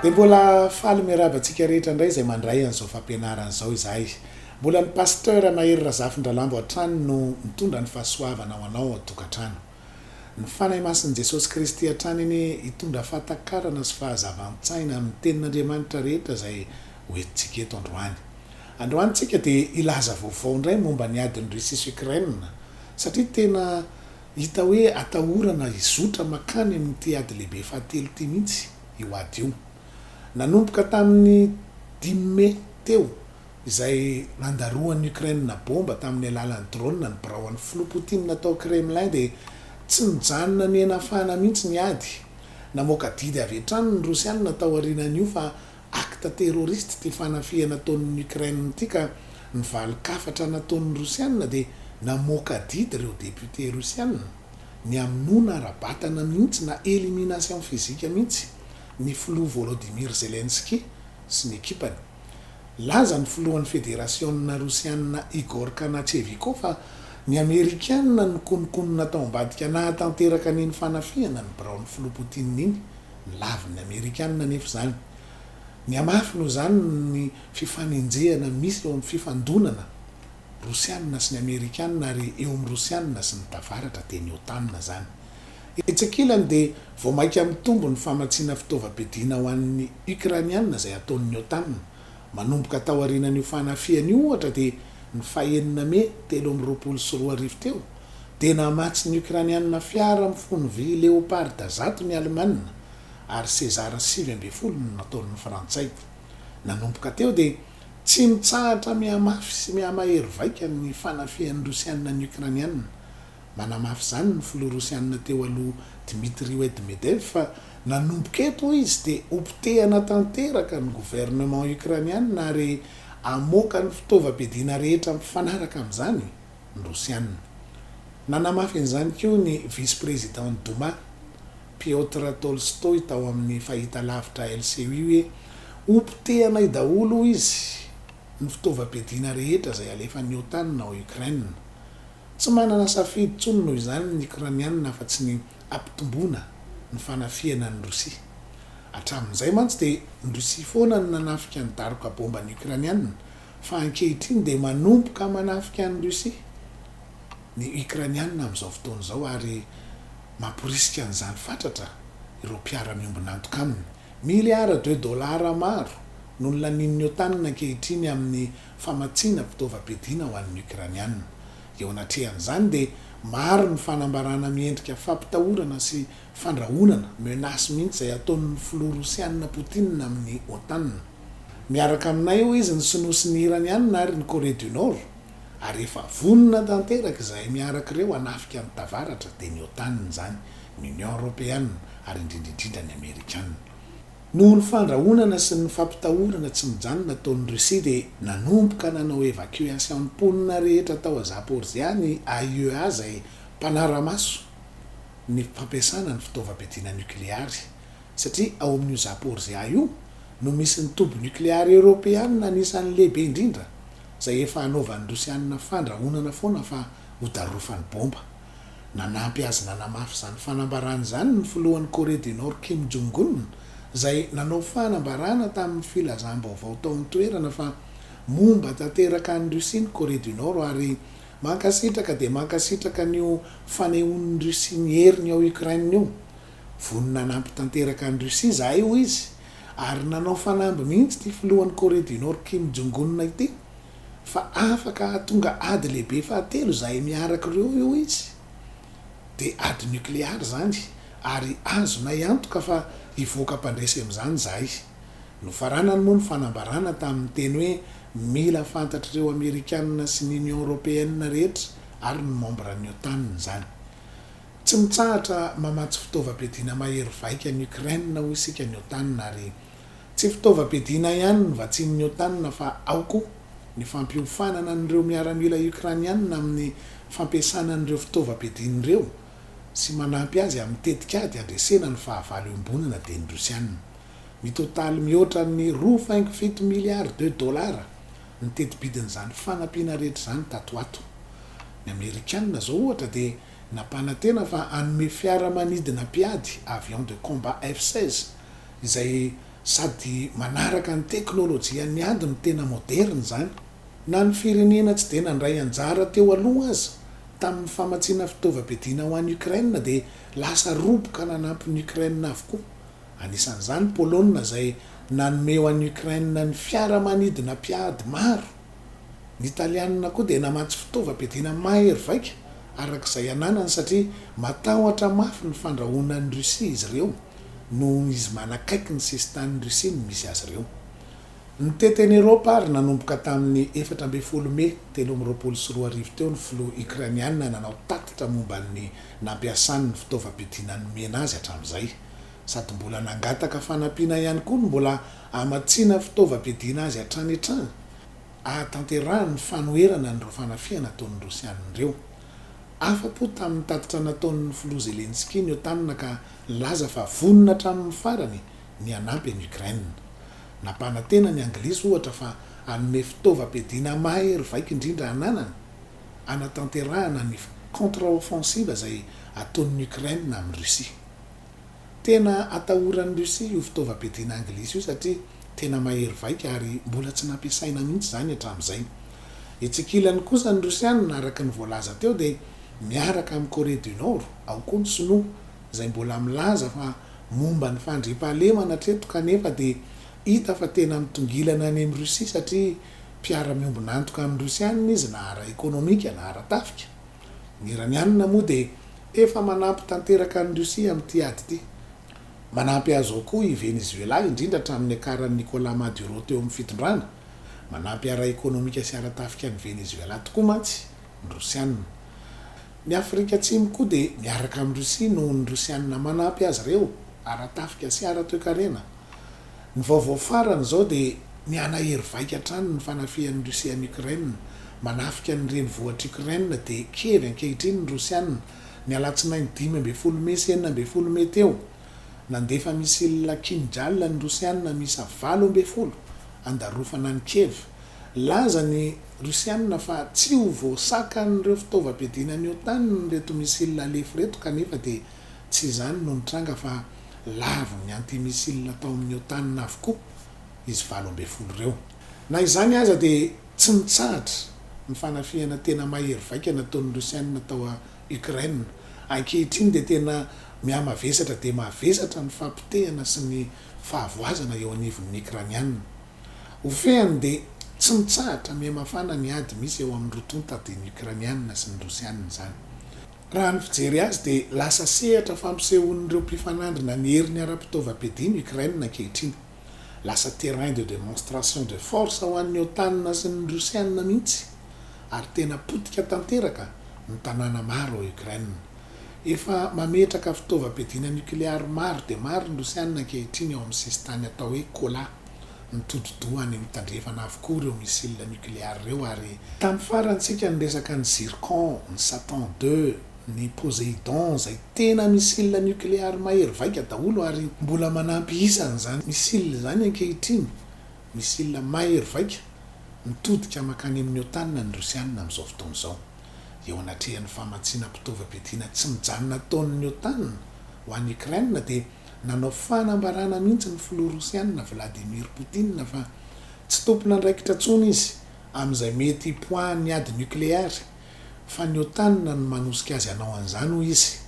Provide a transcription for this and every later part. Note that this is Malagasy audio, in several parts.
Dia mbola faly miarahaba antsika rehetra indray izay mandray an'izao fampianarana izao izahay. Mbola ny Pasteur Mahery Razafindralambo hatrany no mitondra ny fahasoavana ho anao ao an-tokantrano. Ny Fanahy Masin'i Jesosy Kristy hatrany anie hitondra fahatakarana sy fahazavan-tsaina amin'ny Tenin'Andriamanitra rehetra izay ho entintsika eto androany. Androany tsika dia hilaza vaovao indray momba ny adin'i Russie sy Ukraine satria tena hita hoe atahorana hizotra makany amin'ity ady lehibe fahatelo ity mihitsy io ady io. Nanomboka tamin'ny dimy mey teo izay nandarohan'i Ukraine bomba tamin'ny alalan'ny drone ny biraon'ny filoha Poutine tao Kremlin dia tsy nijanona nihenafana mihitsy ny ady. Namoaka didy avy hatrany ny Rosiana taorianan'io fa Acte terroriste ity fanafihana ataon'ny Ukraine ity ka ny valin-kafatra nataon'ny Rosiana dia namoaka didy ireo député Rosiana ny hamonoana ara-batana mihitsy na élimination physique mihitsy ny filoha Volodymyr Zelensky sy ny ekipany. Nilaza ny filohan'ny federasiona Rosiana Igor Kanacheviko fa ny Amerikana nikononkonona tao ambadika nahatanteraka an'iny fanafihana ny biraon'ny filoha Poutine iny. Nolavin'ny Amerikanina anefa izany. Nihamafy noho izany ny fifanenjehana misy eo amin'ny fifandonana Rosianina sy ny Amerikanina ary eo amin'ny Rosianina sy ny Tavaratra, dia ny Otan izany. Etsy ankilany dia vao mainka mitombo ny famatsiana fitaovam-piadiana ho an'ny Ukrainiana izay ataon'ny Otan. Manomboka taorianan'io fanafihana io ohatra dia ny fahenina mey 2023 teo dia namatsy ny Okrainianina fiara mifono vy Leopard 100 ny Alemana ary Cesar 19 no nataon'ny Frantsay. Nanomboka teo dia tsy mitsahatra mihamafy sy mihamahery vaika ny fanafihan'ny Rosianina ny Okrainianina. Manamafy izany ny filoha Rosianina teo aloha Dmitry Medvedev fa nanomboka eto hoy izy dia hopotehana tanteraka ny gouvernement Ukrainianina ary hamoaka ny fitaovam-piadiana rehetra mifanaraka amin'izany ny Rosiana. Nanamafy an'izany koa ny vice-président-n'ny Douma, Pyotr Tolstoy tao amin'ny fahitalavitra LCU hoe hopotehanay daholo hoy izy ny fitaovam-piadiana rehetra izay alefan'ny Otan ao Ukraine. Tsy manana safidy intsony noho izany ny Okrainianina afa-tsy ny hampitomboana ny fanafihana an'i Rosia. Hatramin'izay mantsy dia ny Rosia foana no nanafika ny daroka bomba ny Okrainianina fa ankehitriny dia manomboka manafika an'i Rosia ny Okrainianina amin'izao fotoana izao ary mamporisika an'izany fatratra ireo mpiara-miombon'antoka aminy. Miliara de dolara maro no nolanian'ny Otan ankehitriny amin'ny famatsiana fitaovam-piadiana ho an'ny Okrainiana. Eo anatrehan'izany dia maro ny fanambarana miendrika fampitahorana sy fandrahonana, menace, mihitsy izay ataon'ny filoha Rosiana Poutine amin'ny Otan. Miaraka aminay hoy izy ny Sinoa sy ny Iraniana ary ny Corée du Nord ary efa vonona tanteraka izahay miaraka ireo hanafika ny tavaratra dia ny Otan izany, ny Union Europeana ary indrindra indrindra ny Amerikana. Noho ny fandrahonana sy ny fampitahorana tsy mijanona ataon'i Russie dia nanomboka nanao évacuation ny mponina rehetra tao Zaporizhzhia ny AIEA izay mpanara-maso ny fampiasana ny fitaovam-piadiana nukleary satria ao amin'io Zaporizhzhia io no misy ny toby nukleary eoropeanina anisan'ny lehibe indrindra izay efa anaovan'ny Rosianina fandrahonana foana fa hodarofany bomba. Nanampy azy nanamafy izany fanambarana izany ny filohan'i Corée du Nord Kim Jong-un, izay nanao fanambarana tamin'ny filazam-baovao tao an-toerana fa momba tanteraka an'i Russie ny Corée du Nord ary mankasitraka dia mankasitraka an'io fanehoan'i Russie ny heriny ao Ukraine io. Vonona hanampy tanteraka an'i Russie izahay, hoy izy, ary nanao fanamby mihitsy ity filohan'i Corée du Nord Kim Jong-un ity. fa afaka hahatonga ady lehibe fahatelo izahay miaraka ireo io izy dia ady nukleary izany ary azonay antoka fa hivoaka mpandresy amin'izany izahay. Nofaranany moa ny fanambarana tamin'ny teny hoe mila fantatr'ireo Amerikanina sy ny Union Européenne rehetra ary ny membre ny Otan izany. Tsy mitsahatra mamatsy fitaovam-piadiana mahery vaika an'i Ukraine hoy isika ny Otan ary Tsy fitaovam-piadiana ihany ny vatsian'ny Otan fa ao koa ny fampiofanana an'ireo miaramila Ukrainiana amin'ny fampiasana an'ireo fitaovam-piadiana ireo sy manampy azy amin'ny tetikady handresena ny fahavalo iombonana dia ny Rosiana. Mitotaly mihoatra ny roa faingo fito milliards de dollars ny tetibidin'izany fanampiana rehetra izany tato ho ato. Ny Amerikana izao ohatra dia nampanantena fa hanome fiaramanidina mpiady, avion de combat F 16, izay. Sady manaraka ny teknolojian'ny ady no tena moderina izany. Na ny firenena tsy dia nandray anjara teo aloha aza tamin'ny famatsiana fitaovam-piadiana ho an'i Ukraine dia lasa roboka nanampy ny Ukraine avokoa. Anisan'izany Polonina izay nanome ho an'i Ukraine ny fiaramanidina mpiady maro. Ny Italianina koa dia namatsy fitaovam-piadiana mahery vaika araka izay ananany satria matahotra mafy ny fandrahonan'i Russie izy ireo noho izy manakaiky ny sisintanin'i Russie no misy azy ireo. Nitety an'i Eropa ary nanomboka tamin'ny 14 Mey 2023 teo ny filoha Ukrainiana nanao tatitra momba ny nampiasany ny fitaovam-piadiana nomena azy hatramin'izay. Sady mbola nangataka fanampiana ihany koa ny mbola hamatsiana fitaovam-piadiana azy hatrany hatrany ahatanterahany ny fanoherana an'ireo fanafihana ataon'ny Rosiana ireo. Afa-po tamin'ny tatitra nataon'ny filoha Zelensky ny OTAN ka nilaza fa vonona hatramin'ny farany ny hanampy an'i Ukraine. Nampanantena ny Anglisy, ohatra, fa hanome fitaovam-piadiana mahery vaika indrindra ananany hanatanterahana ny contre-offensive izay ataon'i Ukraine amin'i Russie. Tena atahoran'i Russie io fitaovam-piadiana anglisy io satria tena mahery vaika ary mbola tsy nampiasaina mihitsy izany hatramin'izay. Etsy ankilany kosa ny Rosiana, araka ny voalaza teo, dia miaraka amin'i Corée du Nord, ao koa ny Sinoa, izay mbola milaza fa momba ny fandriampahalemana hatreto kanefa dia hita fa tena mitongilana any amin'i Russie satria mpiara-miombon'antoka amin'ny Rosiana izy na ara-ekonomika na ara-tafika. Ny Iranianina moa dia efa manampy tanteraka an'i Russie amin'ity ady ity. Manampy azy ao koa i Venezuela indrindra hatramin'ny niakaran'i Nicolas Maduro teo amin'ny fitondrana. Manampy ara-ekonomika sy ara-tafika an'i Venezuela tokoa mantsy ny Rosianina. Ny Afrika Atsimo koa dia miaraka amin'i Rosia noho ny Rosianina manampy azy ireo ara-tafika sy ara-toekarena. Ny vaovao farany izao dia mihanahery vaika hatrany ny fanafihan'i Rosia an'i Ukraine. Manafika ny renivohitr'i Ukraine dia Kiev ankehitriny ny Rosianina, ny alatsinainy 15 mey sy 16 mey teo. Nandefa missile Kinjal ny Rosianina miisa 18 handarofana an'i Kiev. Nilaza ny Rosianina fa tsy ho voasakan'ireo fitaovam-piadiana ny OTAN ireto missile alefa ireto kanefa dia tsy izany no nitranga fa lavon'ny anti-missile tao amin'ny OTAN avokoa izy 18 ireo. Na izany aza dia tsy nitsahatra ny fanafihana tena mahery vaika nataon'ny Rosianina tao Ukraine. Ankehitriny dia tena mihamavesatra dia mavesatra ny fahapotehana sy ny fahavoazana eo anivon'ny Ukrainianina. Ho fehiny dia tsy mitsahatra mihamafana ny ady misy eo amin'ny roa tonta dia ny Ukrainiana sy ny Rosiana izany. Raha ny fijery azy dia lasa sehatra fampisehoan'ireo mpifanandrina ny heriny ara-pitaovam-piadiana Ukraine ankehitriny. Lasa terrain de démonstration de force ho an'ny OTAN sy ny Rosiana mihitsy ary tena potika tanteraka ny tanàna maro ao Ukraine. Efa mametraka fitaovam-piadiana nukleary maro dia maro ny Rosiana ankehitriny ao amin'ny sisintany atao hoe Kola. Mitodi-doha any amin'ny tandrefana avokoa ireo missile nukleary ireo ary Tamin'ny farany tsika niresaka ny Zircon, ny Satan ii, ny Poseidon izay tena missile nukleary mahery vaika daholo ary mbola manampy isa an'izany missile izany ankehitriny, missile mahery vaika, mitodika mankany amin'ny OTAN ny Rosiana amin'izao fotoana izao. Eo anatrehan'ny famatsiana mpitaovam-piadiana tsy mijanona ataon'ny OTAN ho an'i Ukraine dia nanao fanambarana mihitsy ny filoha rosiana Vladimir Poutine fa tsy tompon'andraikitra intsony izy amin'izay mety hipoahan'ny ady nukleary fa ny OTAN no manosika azy hanao an'izany hoy izy.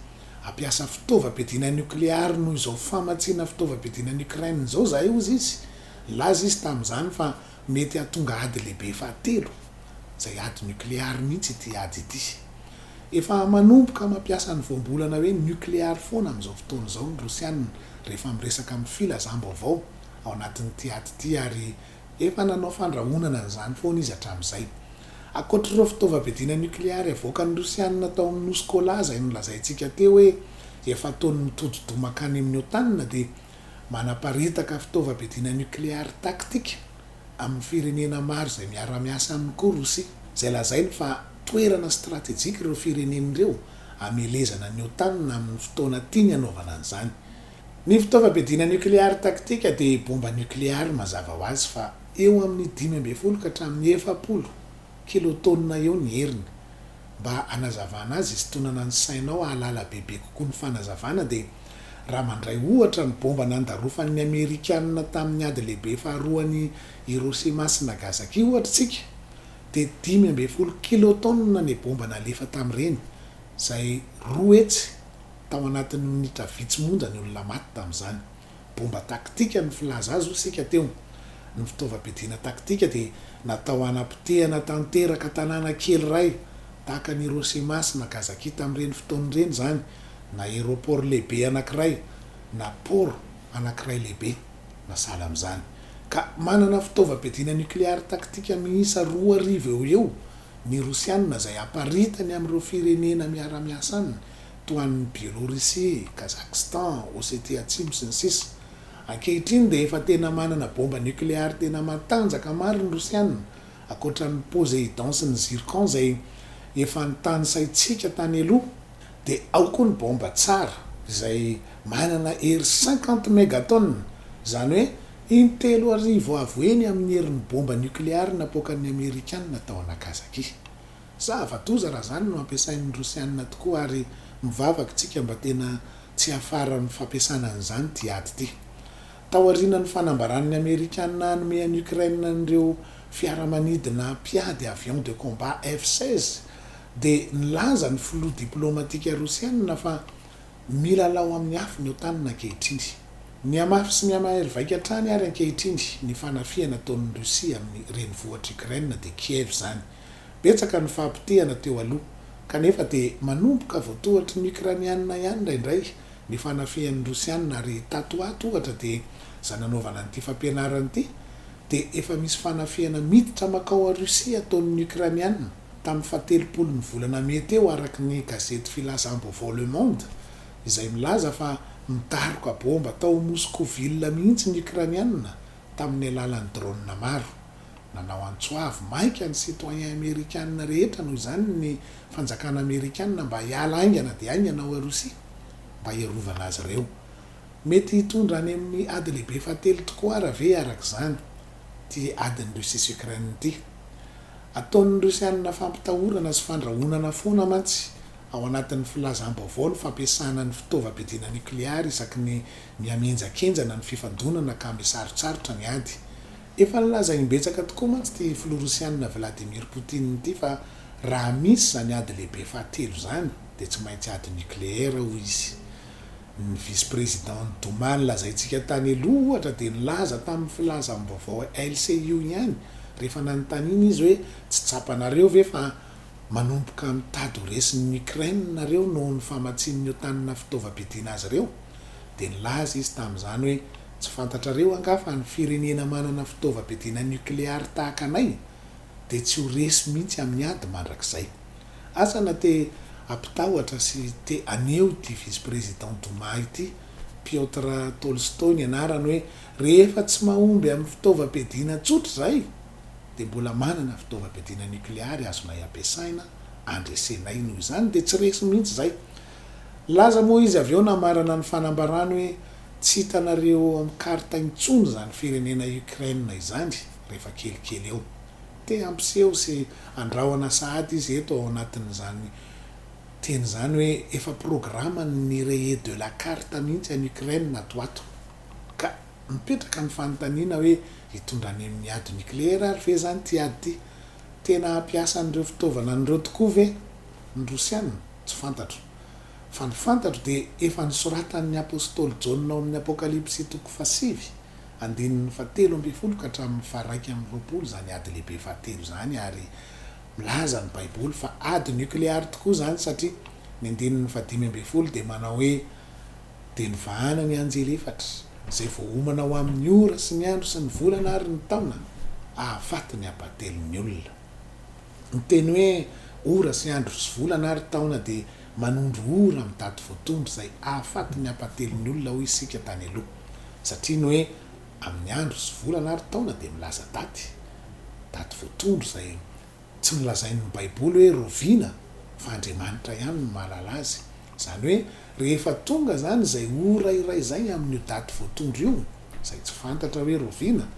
Hampiasa fitaovam-piadiana nukleary noho izao famatsiana fitaovam-piadiana an'i Ukraine izao izahay hozy izy. Nilaza izy tamin'izany fa mety hahatonga ady lehibe fahatelo izay ady nukleary mihitsy ity ady ity. Efa manomboka mampiasa ny voambolana hoe nukleary foana amin'izao fotoana izao ny Rosiana rehefa miresaka amin'ny filazam-baovao ao anatin'ity ady ity ary efa nanao fandrahonana an'izany foana izy hatramin'izay. Ankoatr'ireo fitaovam-piadiana nukleary avoakan'ny Rosiana tao amin'ny nosy Kola izay nolazaintsika teo hoe efa ataony mitodi-doha mankany amin'ny OTAN dia manaparitaka fitaovam-piadiana nukleary taktika amin'ny firenena maro izay miara-miasa aminy koa Rosia, izay lazainy fa toerana stratejika ireo firenena ireo hamelezana ny OTAN amin'ny fotoana tiany hanaovana an'izany. Ny fitaovam-piadiana nukleary taktika dia bomba nukleary mazava ho azy fa eo amin'ny 15 ka hatramin'ny 40 kilotaonina eo ny heriny. Mba hanazavana azy, hisintonana ny sainao hahalala bebe kokoa ny fanazavana dia. Raha mandray ohatra ny bomba nandarofan'ny Amerikanina tamin'ny ady lehibe faharoan'i Hiroshima sy Nagasaki ohatra isika, dia 15 kilotaonina ny bomba nalefa tamin'ireny, izay 200 tao anatin'ny minitra vitsy monja ny olona maty tamin'izany. Bomba taktika no filaza azy hoy isika teo. Ny fitaovam-piadiana taktika dia natao hanapotehana tanteraka tanàna kely iray, tahaka an'i Hiroshima sy Nagasaki tamin'ireny fotoana ireny izany, na aéroport lehibe anankiray, na port anankiray lehibe, na sahala amin'izany. Ka manana fitaovam-piadiana nukleary taktika miisa 2000 eo ho eo ny Rosiana izay aparitany amin'ireo firenena miara-miasa aminy, toa an'i Biélorussie, Kazakhstan, Ossétie Atsimo, sy ny sisa Ankehitriny dia efa tena manana bomba nukleary tena matanjaka maro ny Rosiana, ankoatra ny Poséidon sy ny Zircon izay efa notanisaintsika tany aloha, dia ao koa ny bomba Tsar izay manana hery 50 mégatonnes, izany hoe intelo arivo avo heny amin'ny herin'ny bomba nukleary napoakan'ny Amerikana tao Nagasaki. Zava-doza raha izany no ampiasain'ny Rosiana tokoa ary mivavaka isika mba tena tsy hiafara amin'ny fampiasana an'izany ity ady ity. Taorianan'ny fanambaran'ny Amerikana hanome an'i Ukraine an'ireo fiaramanidina mpiady avions de combat F 16 dia nilaza ny filoha diplaomatika Rosiana fa milalao amin'ny afo ny OTAN ankehitriny. Mihamafy sy mihamahery vaika hatrany ary ankehitriny ny fanafihana ataon'i Russie amin'ny renivohitr'i Ukraine dia Kiev izany. Betsaka ny fahapotehana teo aloha, kanefa dia manomboka voatohatry ny Ukrainiana ihany indraindray ny fanafihan'ny Rosiana ary tato ho ato ohatra dia izay nanaovana an'ity fampianarana ity dia efa misy fanafihana miditra makao a Russie ataon'ny Ukrainiana tamin'ny fahatelopolo ny volana mey teo araka ny gazety filazam-baovao Le Monde izay milaza fa midaroka bomba tao Moscou ville mihitsy ny Ukrainiana tamin'ny alalan'ny drone maro. Nanao antso avo maika ny citoyen amerikana rehetra noho izany ny fanjakana amerikana mba hiala haingana dia haingana ao Rosia mba hiarovana azy ireo. Mety hitondra any amin'ny ady lehibe fahatelo tokoa ara ve araka izany ity adin'i Russie sy Ukraine ity? Ataon'ny Rosianina fampitahorana sy fandrahonana foana mantsy ao anatin'ny filazam-baovao ny fampiasana ny fitaovam-piadiana nukleary isaky ny mihamihenjakenjana ny fifandonana ka misarotsarotra ny ady. Efa nilaza imbetsaka tokoa mantsy ity filoha rosianina Vladimir Poutine ity fa raha misy izany ady lehibe fahatelo izany dia tsy maintsy ady nucléaire hoy izy. Ny vice-président-n'ny Douma nolazaintsika tany aloha ohatra dia nilaza tamin'ny filazam-baovao LCI io ihany rehefa nanontaniana izy hoe tsy tsapanareo ve fa manomboka mitady ho resin'ny Ukraine nareo noho ny famatsian'ny OTAN fitaovam-piadiana azy ireo? Dia nilaza izy tamin'izany hoe, Tsy fantatrareo angaha fa ny firenena manana fitaovam-piadiana nukleary tahaka anay dia tsy ho resy mihitsy amin'ny ady mandrakizay. Asa na te hampitahotra sy te haneho ity vice-président Douma ity, Pyotr Tolstoy ny anarany, hoe rehefa tsy mahomby amin'ny fitaovam-piadiana tsotra izahay dia mbola manana fitaovam-piadiana nukleary azonay ampiasaina handresenay noho izany dia tsy resy mihitsy izahay. Nilaza moa izy avy eo namarana ny fanambarany hoe tsy hitanareo eo amin'ny carte intsony izany firenena Ukraine izany rehefa kelikely eo. Te hampiseho sy handrahona sahady izy eto ao anatin'izany teny izany hoe efa programany ny rayer de la carte mihitsy an'i Ukraine ato ho ato. Ka mipetraka ny fanontaniana hoe hitondra any amin'ny ady nucléaire ary ve izany ity ady ity? Tena hampiasa an'ireo fitaovana an'ireo tokoa ve ny Rosiana? Tsy fantatro. Fa ny fantatro dia efa nosoratan'ny Apostoly Jaona ao amin'ny Apokalypsy toko fahasivy, andininy fahatelo ambin'ny folo ka hatramin'ny faha-21 izany ady lehibe fahatelo izany ary milaza ny Baiboly fa ady nukleary tokoa izany satria ny andininy faha-15 dia manao hoe Dia nivahana ny anjely efatra, izay voaomana ho amin'ny ora sy ny andro sy ny volana ary ny taona, hahafaty ny ampahatelon'ny olona. Ny teny hoe ora sy andro sy volana ary taona dia manondro ora amin'ny daty voatondro izay hahafaty ny ampahatelon'ny olona hoy isika tany aloha. Satria ny hoe amin'ny andro sy volana ary taona dia milaza daty, daty voatondro izay Tsy nolazain'ny Baiboly hoe roviana fa Andriamanitra ihany no mahalala azy. Izany hoe rehefa tonga izany izay ora iray izay amin'io daty voatondro io, izay tsy fantatra hoe roviana,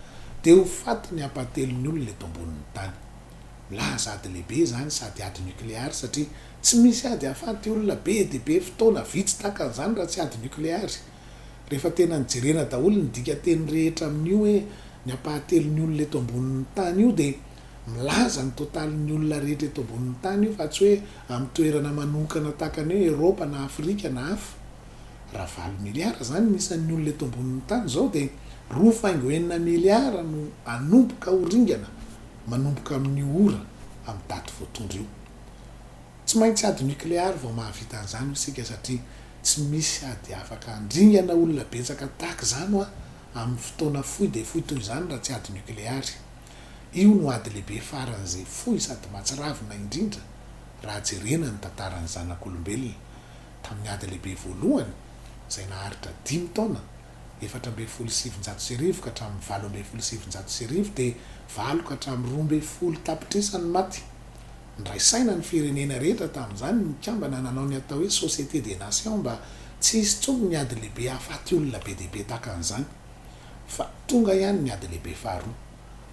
dia ho faty ny ampahatelon'ny olona eto ambonin'ny tany. Milaza ady lehibe izany sady ady nukleary satria tsy misy ady hahafaty olona be dia be fotoana vitsy tahaka an'izany raha tsy ady nukleary. Rehefa tena nojerena daholo ny dikanteny rehetra amin'io hoe ny ampahatelon'ny olona eto ambonin'ny tany io dia milaza ny totalin'ny olona rehetra eto ambonin'ny tany io fa tsy hoe amin'ny toerana manokana tahaka ny hoe Eropa na Afrika na hafa. Raha valo miliara izany ny isan'ny olona eto ambonin'ny tany izao dia roa faingo enina miliara no hanomboka ho ringana manomboka amin'io ora amin'ny daty voatondro io. Tsy maintsy ady nukleary vao mahavita an'izany hoy isika satria tsy misy ady afaka handringana olona betsaka tahaka izany hoa amin'ny fotoana fohy dia fohy toy izany raha tsy ady nukleary. Io no ady lehibe faran'izay fohy sady mahatsiravina indrindra raha jerena ny tantaran'ny zanak'olombelona. Tamin'ny ady lehibe voalohany, izay naharitra dimy taona, 1914 ka hatramin'ny 1918 dia valo ka hatramin'ny 12 tapitrisa ny maty. Niray saina ny firenena rehetra tamin'izany nikambana nanao ny atao hoe Société des Nations mba tsy hisy intsony ny ady lehibe hahafaty olona be dia be tahaka an'izany. Fa tonga ihany ny ady lehibe faharoa.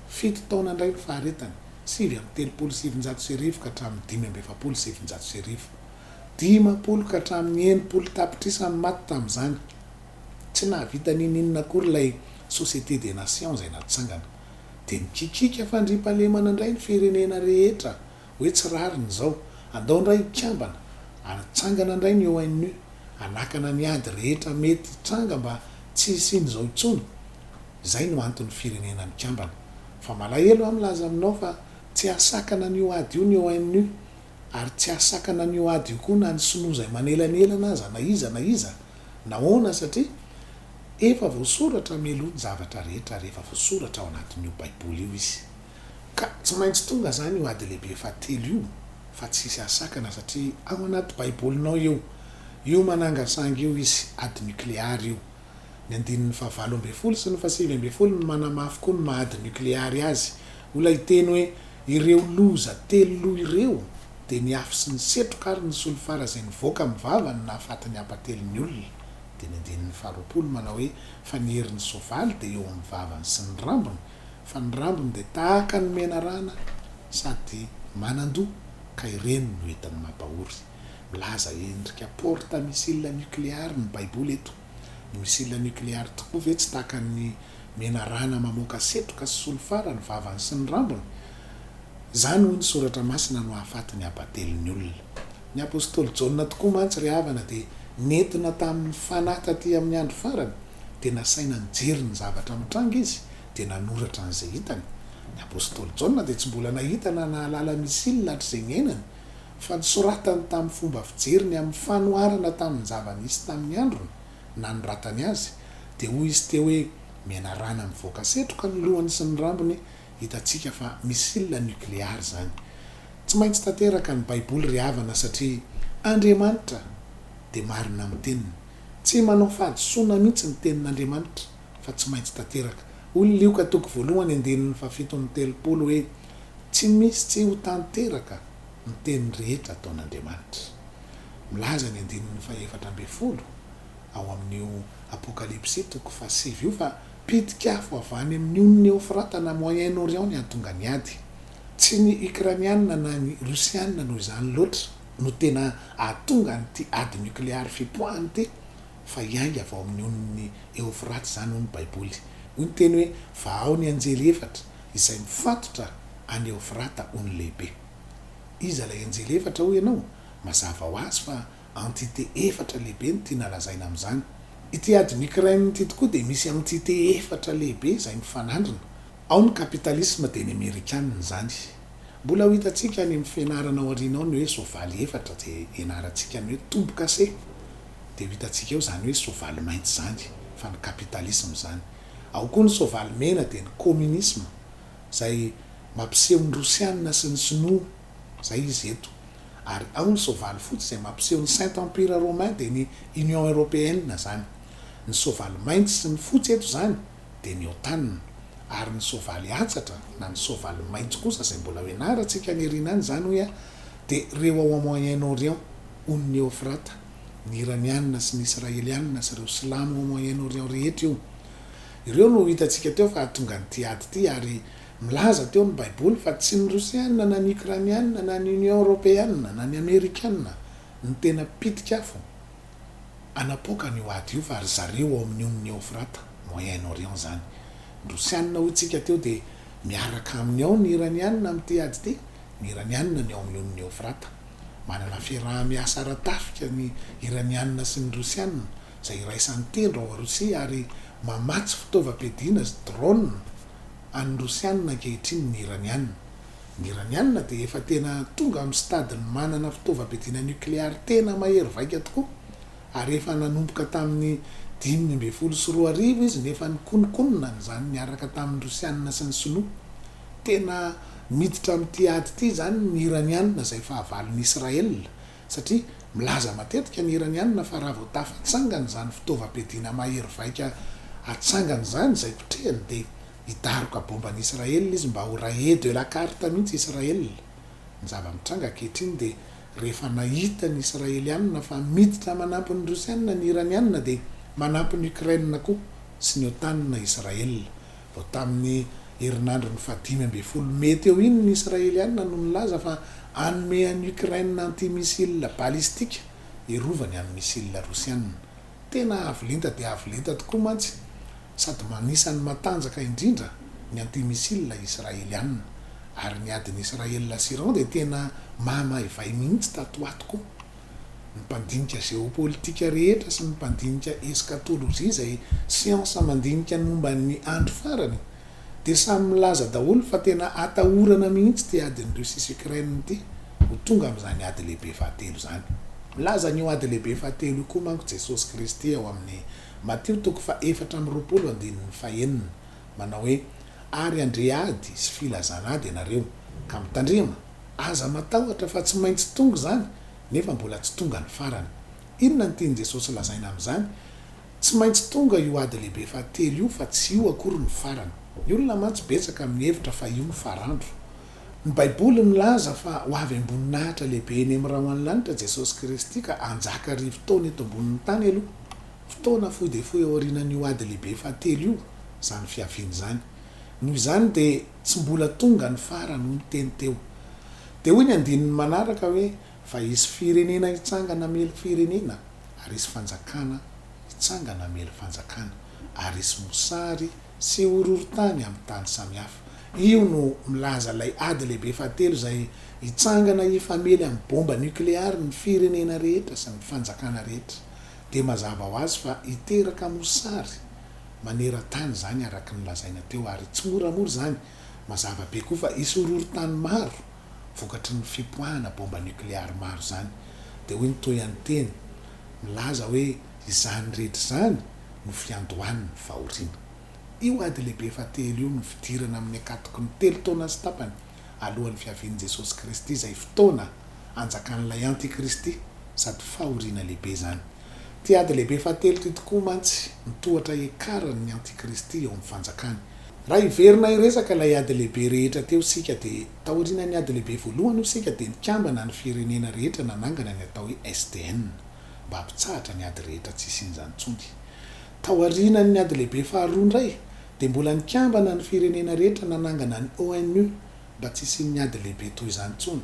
Fito taona indray ny faharetany, 1939 ka hatramin'ny 1945. 50 ka hatramin'ny 60 tapitrisa ny maty tamin'izany. Tsy nahavita n'inon'inona akory ilay Société des Nations izay natsangana. Dia mikikiaka fandriampahalemana indray ny firenena rehetra hoe tsy rariny izao, andao indray hikambana, hatsangana indray ny ONU, hanakana ny ady rehetra mety hitranga mba tsy hisian'izao intsony. Izay no anton'ny firenena mikambana. Fa malahelo aho milaza aminao fa tsy hahasakana an'io ady io ny ONU, ary tsy hahasakana an'io ady io koa na ny sinoa izay manelanelana aza na iza na iza. Nahoana? Satria efa voasoratra mialoha ny zavatra rehetra ary efa voasoratra ao anatin'io Baiboly io izy. Ka tsy maintsy tonga izany io ady lehibe fahatelo io fa tsy hisy hahasakana satria ao anaty Baibolinao io. Io manangasanga io izy, ady nukleary io. Ny andininy fahavalo ambinifolo sy ny fahasivy ambinifolo no manamafy koa ny maha ady nukleary azy. Ho ilay teny hoe ireo loza telo loha ireo dia ny afo sy ny setroka ary ny solifara izay nivoaka amin'ny vavany nahafaty ny ampatelon'ny olona. Dia ny andininy faharoapolo manao hoe fa ny herin'ny soavaly dia eo amin'ny vavany sy ny rambony, fa ny rambony dia tahaka ny menarana sady manan-doha, ka ireny no entiny mampahory. Milaza endrika porte missile nucléaire ny Baiboly eto. Ny missile nucléaire tokoa ve tsy tahaka ny menarana mamoaka setroka sy solifara ny vavany sy ny rambony? Izany hoy ny Soratra Masina no hahafaty ny habatelon'ny olona. Ny Apostoly Jaona tokoa mantsy ry havana dia nentina tamin'ny Fanahy taty amin'ny andro farany, dia nasaina nijery ny zavatra mitranga izy, dia nanoratra an'izay hitany. Ny Apostoly Jaona dia tsy mbola nahita na nahalala missile hatrizay niainany, fa nosoratany tamin'ny fomba fijeriny amin'ny fanoharana tamin'ny zava-nisy tamin'ny androny nanoratany azy, dia hoy izy teo hoe menarana mivoaka setroka ny lohany sy ny rambony, Hitantsika fa missile nucléaire izany. Tsy maintsy tanteraka ny baiboly ry havana satria Andriamanitra dia marina amin'ny teniny. Tsy manao fahadisoana mihitsy ny tenin'Andriamanitra fa tsy maintsy tanteraka. Hoy ny Lioka toko voalohany andininy fahafito amby telopolo hoe tsy misy tsy ho tanteraka ny teny rehetra ataon'Andriamanitra. Milaza ny andininy fahefatra ambinifolo ao amin'io Apokalypsy toko fahasivy io fa Pitik'afo avy any amin'ny onin'i Eofrata na Moyen-Orient ny hahatonga ny ady. Tsy ny Ukrainiana na ny Rosiana noho izany loatra no tena hahatonga an'ity ady nukleary fipoahana ity fa hiainga avy ao amin'ny onin'i Eofrata izany hoy ny Baiboly. Hoy ny teny hoe vahao ny anjely efatra izay mifatotra any Eofrata ony lehibe. Iza ilay anjely efatra hoy ianao? Mazava ho azy fa Entité efatra lehibe no tiana lazaina amin'izany. Ity adin'i Ukraine ity tokoa dia misy entité efatra lehibe izay mifanandrina. Ao ny capitalisme dia ny amerikanina izany. Mbola ho hitantsika any amin'ny fianarana ao aoriana ao ny hoe soavaly efatra dia hianarantsika ny hoe tombo-kase. Dia ho hitantsika eo izany hoe soavaly mainty izany fa ny capitalisme izany. Ao koa ny soavaly mena dia ny communisme izay mampiseho ny rosianina sy ny sinoa izay izy eto. Ary ao ny soavaly fotsy izay mampiseho ny Saint Empire Romain dia ny Union Européenne izany. Ny soavaly mainty sy ny fotsy eto izany dia ny OTAN. Ary ny soavaly hatsatra na ny soavaly maitso kosa izay mbola ho ianarantsika any aoriana any izany hoy aho dia ireo ao Moyen Orient, onin'i Eofrata, ny Iraniana sy ny Israeliana sy ireo silamo ao Moyen Orient rehetra io. Ireo no hitantsika teo fa hahatonga an'ity ady ity ary Milaza teo ny Baiboly fa tsy ny Rosiana na ny Ukrainiana na ny Union Europeana na ny Amerikana no tena pitik'afo. hanapoaka an'io ady io fa ry zareo ao amin'ny onin'i Eofrata, Moyen Orient izany. Ny Rosianina hoy tsika teo dia miaraka aminy ao ny Iranianina amin'ity ady ity, ny Iranianina ny ao amin'ny onin'i Eofrata. Manana fiaraha-miasa ara-tafika ny Iranianina sy ny Rosianina, izay iraisan'ny tendro ao Rosia ary mamatsy fitaovam-piadiana sy drone an'ny Rosianina ankehitriny ny Iranianina. Ny Iranianina dia efa tena tonga amin'ny stade-ny manana fitaovam-piadiana nukleary tena mahery vaika tokoa ary efa nanomboka tamin'ny 2015 izy no efa nikononkonona an'izany niaraka tamin'ny Rosianina sy ny Sinoa. Tena miditra amin'ity ady ity izany ny Iranianina izay fahavalon'i Israel satria milaza matetika ny Iranianina fa raha vao tafatsangana izany fitaovam-piadiana mahery vaika atsangana izany izay kotrehiny dia Hidaroka bomba an'i Israel izy mba ho raye de la carte mihitsy Israel. Ny zava-mitranga ankehitriny dia rehefa nahita ny Israelianina fa miditra manampy ny Rosianina ny Iranianina dia manampy ny Ukraine koa sy ny Otan Israel. Vao tamin'ny herinandron'ny faha 15 Mey teo iny ny Israelianina no nilaza fa hanome an'i Ukraine anti-missile balistique hiarovany amin'ny missile Rosianina. Tena avo lenta dia avo lenta tokoa mantsy sady anisan'ny matanjaka indrindra ny anti-missile israelianina. Ary ny adin'i Israel sy Iran dia tena mahamaivay mihitsy tato ho ato koa. Ny mpandinika géopolitique rehetra sy ny mpandinika eschatologie izay siansa mandinika ny momba ny andro farany dia samy milaza daholo fa tena atahorana mihitsy ity adin'i Russie sy Ukraine ity ho tonga amin'izany ady lehibe fahatelo izany. Milaza an'io ady lehibe fahatelo io koa manko Jesosy Kristy ao amin'ny Matio toko faha-24 andininy fahenina, manao hoe, Ary handre ady sy filazana ady ianareo, ka mitandrema, aza matahotra fa tsy maintsy tonga izany, nefa mbola tsy tonga ny farany. Inona no tian'i Jesosy lazaina amin'izany? Tsy maintsy tonga io ady lehibe fahatelo io fa tsy io akory no farany. Ny olona mantsy betsaka mihevitra fa io no farandro. Ny Baiboly milaza fa ho avy am-boninahitra lehibe eny amin'ny rahon'ny lanitra Jesosy Kristy ka hanjaka arivo taona eto ambonin'ny tany aloha. Fotoana fohy dia fohy aorianan'io ady lehibe fahatelo io izany fiaviany izany. Noho izany dia tsy mbola tonga ny farany hoy ny teny teo. Dia hoy ny andininy manaraka hoe fa hisy firenena hitsangana hamely firenena ary hisy fanjakana hitsangana hamely fanjakana ary hisy mosary sy horohorontany amin'ny tany samihafa. Io no milaza ilay ady lehibe fahatelo izay hitsangana hifamely amin'ny bomba nukleary ny firenena rehetra sy ny fanjakana rehetra. Dia mazava ho azy fa hiteraka mosary maneran-tany izany araka ny lazaina teo ary tsy moramora izany. Mazava be koa fa hisy horohorontany maro vokatry ny fipoahana bomba nukleary maro izany. Dia hoy ny tohian'ny teny milaza hoe izany rehetra izany no fiandohan'ny fahoriana. Io ady lehibe fahatelo io no fidirana amin'ny ankatoky ny telo taona sy tapany alohan'ny fiavian'i Jesosy Kristy izay fotoana hanjakan'ilay antikristy sady fahoriana lehibe izany. Ity ady lehibe fahatelo ity tokoa mantsy no tohatra hiakaran'ny antikristy eo amin'ny fanjakany. Raha hiverina hiresaka ilay ady lehibe rehetra teo isika dia taorianan'ny ady lehibe voalohany hoy isika dia nikambana ny firenena rehetra nanangana ny atao hoe SDN mba hampitsahatra ny ady rehetra tsy hisian'izany intsony. Taorianan'ny ady lehibe faharoa indray dia mbola nikambana ny firenena rehetra nanangana ny ONU mba tsy hisian'ny ady lehibe toy izany intsony.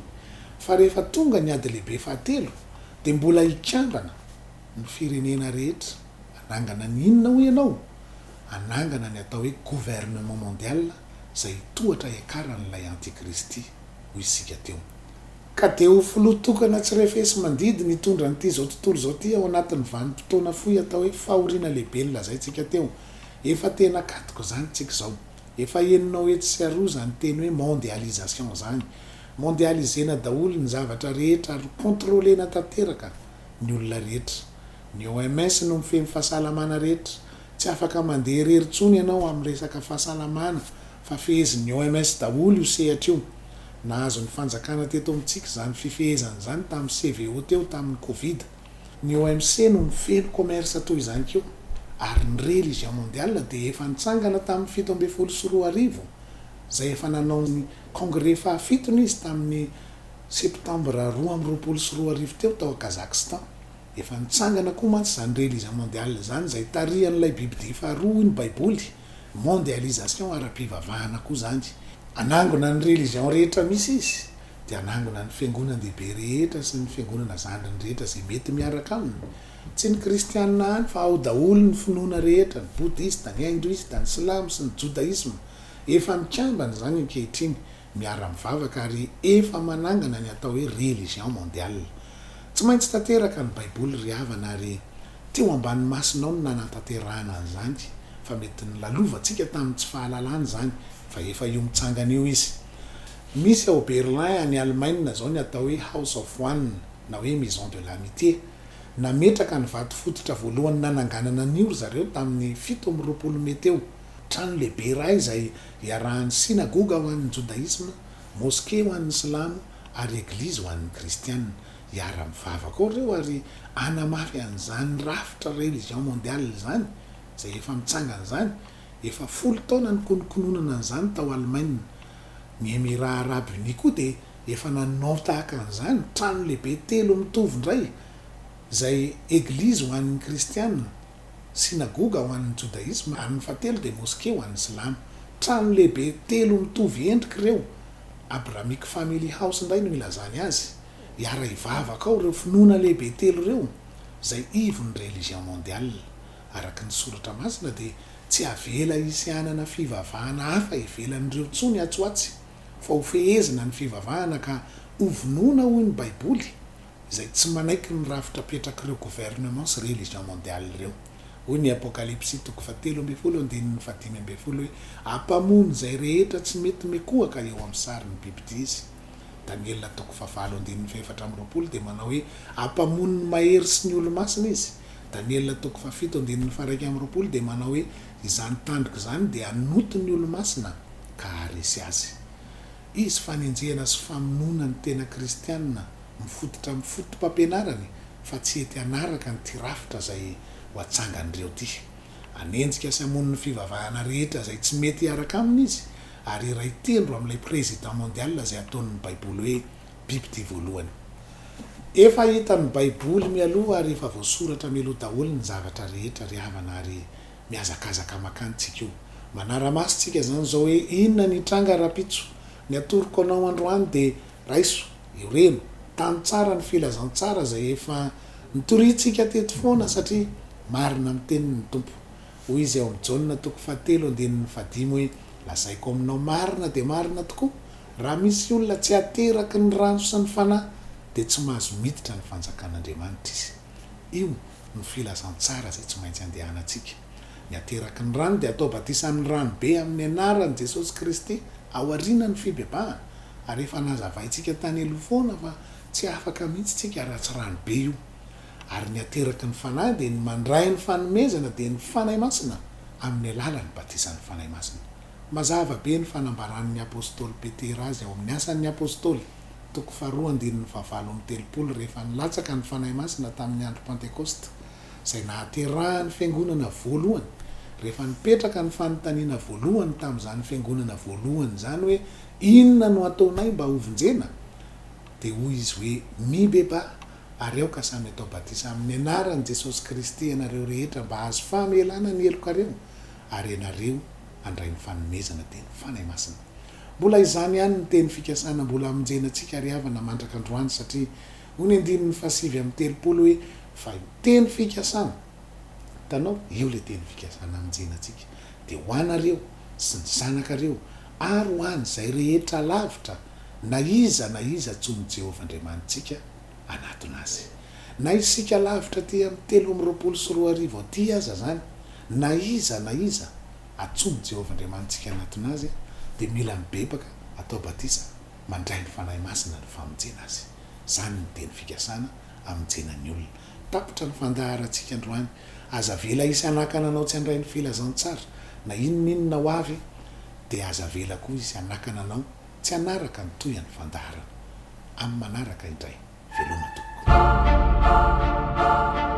Fa rehefa tonga ny ady lehibe fahatelo dia mbola hikambana ny firenena rehetra hanangana ny inona hoy ianao? Hanangana ny atao hoe gouvernement mondial izay hitohatra hiakaran'ilay antikristy hoy isika teo. Ka dia ho filoha tokana tsy refesi-mandidy ny hitondra an'ity izao tontolo izao ity ao anatin'ny vanim-potoana fohy atao hoe fahoriana lehibe nolazaintsika teo. Efa tena akatoko izany tsika izao. Efa henonao etsy sy aroa izany teny hoe mondialisation izany. Mondialisena daholo ny zavatra rehetra ary contrôlena tanteraka ny olona rehetra. Ny OMS no mifehy ny fahasalamana rehetra. Tsy afaka mandeha irery intsony ianao amin'ny resaka fahasalamana fa fehezin'ny OMS daholo io sehatra io. Nahazo ny fanjakana teto amintsika izany fifehezana izany tamin'ny CVO teo tamin'ny covid. Ny OMC no mifehy ny commerce toy izany koa. Ary ny religion mondiale dia efa nitsangana tamin'ny 2017, izay efa nanao ny congrès fahafitony izy tamin'ny septembre 2022 teo tao Kazakhstan. Efa nitsangana koa mantsy izany religion mondiale izany izay tarihan'ilay bibidia faharoa hoy ny baiboly, mondialisation ara-pivavahana koa izany. Hanangona ny religion rehetra misy izy. Dia hanangona ny fiangonan-dehibe rehetra sy ny fiangonana zandriny rehetra izay mety miaraka aminy. Tsy ny kristianina ihany fa ao daholo ny finoana rehetra, ny bodista, ny hindoista, ny silamo sy ny jodaisma. Efa mikambana izany ankehitriny, miara-mivavaka ary efa manangana ny atao hoe religion mondiale. Tsy maintsy tanteraka ny baiboly ry havana ary teo ambany masonao no nanatanterahana an'izany fa mety nolalovantsika tamin'ny tsy fahalalana izany fa efa io mitsangana io izy. Misy ao Berlin any Alemaina izao ny atao hoe House of One na hoe Maison de l'amitié. Nametraka ny vato fototra voalohany nananganana an'io ry zareo tamin'ny 27 mey teo. Trano lehibe iray izay iarahan'ny synagoga ho an'ny jodaisma, moske ho an'ny silamo ary eglizy ho an'ny kristiana. Hiara-mivavaka ao ireo ary hanamafy an'izany rafitra religion mondiale izany izay efa mitsangana izany. Efa folo taona nikonokononana an'izany tao Alemaina. Ny Emirats Arabes Unis koa dia efa nanao tahaka an'izany, trano lehibe telo mitovy indray, izay eglizy ho an'ny kristiana, synagoga ho an'ny jodaisma ary ny fahatelo dia moske ho an'ny silamo. Trano lehibe telo mitovy endrika ireo. Abrahamic Family House indray no ilazany azy. Hiara-hivavaka ao ireo finoana lehibe telo ireo, izay ivon'ny religion mondiale. Araka ny Soratra Masina dia tsy avela hisy hanana fivavahana hafa ivelan'ireo intsony atsy ho atsy, fa ho fehezina ny fivavahana ka hovonoina hoy ny Baiboly izay tsy manaiky ny rafitra apetrak'ireo gouvernement sy religion mondiale ireo. Hoy ny Apokalypsy toko fahatelo ambin'ny folo andininy fahadimy ambin'ny folo hoe ampamono izay rehetra tsy mety mikohaka eo amin'ny sarin'ny bibidia izy. Daniela toko fahavalo andininy fahefatra amby 20 dia manao hoe ampamono ny mahery sy ny olo-masina izy. Daniela toko fahafito andininy faha-21 dia manao hoe izany tandroka izany dia hanoto ny olo-masina ka haharesy azy. Izy fanenjehana sy famonoana ny tena kristiana mifototra amin'ny foto-pampianarany fa tsy hety hanaraka an'ity rafitra izay ho atsangan'ireo ity. Hanenjika sy hamono ny fivavahana rehetra izay tsy mety hiaraka aminy izy ary hiray tendro amin'ilay président mondial izay ataon'ny baiboly hoe bibidia voalohany. Efa hitan'ny baiboly mialoha ary efa voasoratra mialoha daholo ny zavatra rehetra ry havana ary mihazakazaka makany tsika io. Manara-maso tsika zany zao hoe inona ny hitranga rapitso. Ny atoroko anao androany dia raiso, ireno, tano tsara ny filazantsara izay efa nitoriantsika teto foana satria marina amin'ny teniny ny Tompo. Hoy izy ao amin'ny Jaona toko fahatelo andininy fahadimy hoe lazaiko aminao marina dia marina tokoa Raha misy olona tsy ateraky ny rano sy ny Fanahy dia tsy mahazo miditra ny fanjakan'Andriamanitra izy. Io no filazantsara izay tsy maintsy andehanantsika. Ny ateraky ny rano dia atao batisa amin'ny rano be amin'ny anaran'i Jesosy Kristy aorianan'ny fibebahana, ary efa nazavaintsika tany aloha foana fa tsy afaka mihitsy tsika raha tsy rano be io. Ary ny ateraky ny Fanahy dia ny mandray ny fanomezana dia ny Fanahy Masina amin'ny alalan'ny batisan'ny Fanahy Masina. Mazava be ny fanambaran'ny apostoly Petera azy ao amin'ny Asan'ny Apostoly, toko faharoa andininy fahavalo amby 30 rehefa nilatsaka ny Fanahy Masina tamin'ny andro Pantekosta, izay nahaterahan'ny Fiangonana voalohany, rehefa nipetraka ny fanontaniana voalohany tamin'izany Fiangonana voalohany izany hoe Inona no hataonay mba hovonjena? dia hoy izy hoe Mibebaha ary aoka samy atao batisa amin'ny anaran'i Jesosy Kristy ianareo rehetra mba hahazo famelana ny helokareo ary ianareo handray ny fanomezana dia ny Fanahy Masina. Mbola izany ihany ny teny fikasana mbola hamonjena antsika ry havana mandraka androany satria hoy ny andininy faha-39 hoe fa io teny fikasana hitanao io ilay teny fikasana hamonjena antsika dia ho anareo sy ny zanakareo ary ho an'izay rehetra lavitra na iza na iza antsoin'i Jehovah Andriamanitsika hanatona azy. Na isika lavitra aty amin'ny 2023 aty aza izany, na iza na iza antsoin'i Jehovah Andriamanitsika hanatona azy, dia mila mibebaka, atao batisa, mandray ny Fanahy Masina ny famonjena azy. Izany no teny fikasana hamonjena ny olona. Tapitra ny fandaharantsika androany. Aza avela hisy hanakana anao tsy handray ny filazantsara. Na inona inona ho avy, dia aza avela koa hisy hanakana anao tsy hanaraka ny tohian'ny fandaharana. Amin'ny manaraka indray. Veloma tompoko.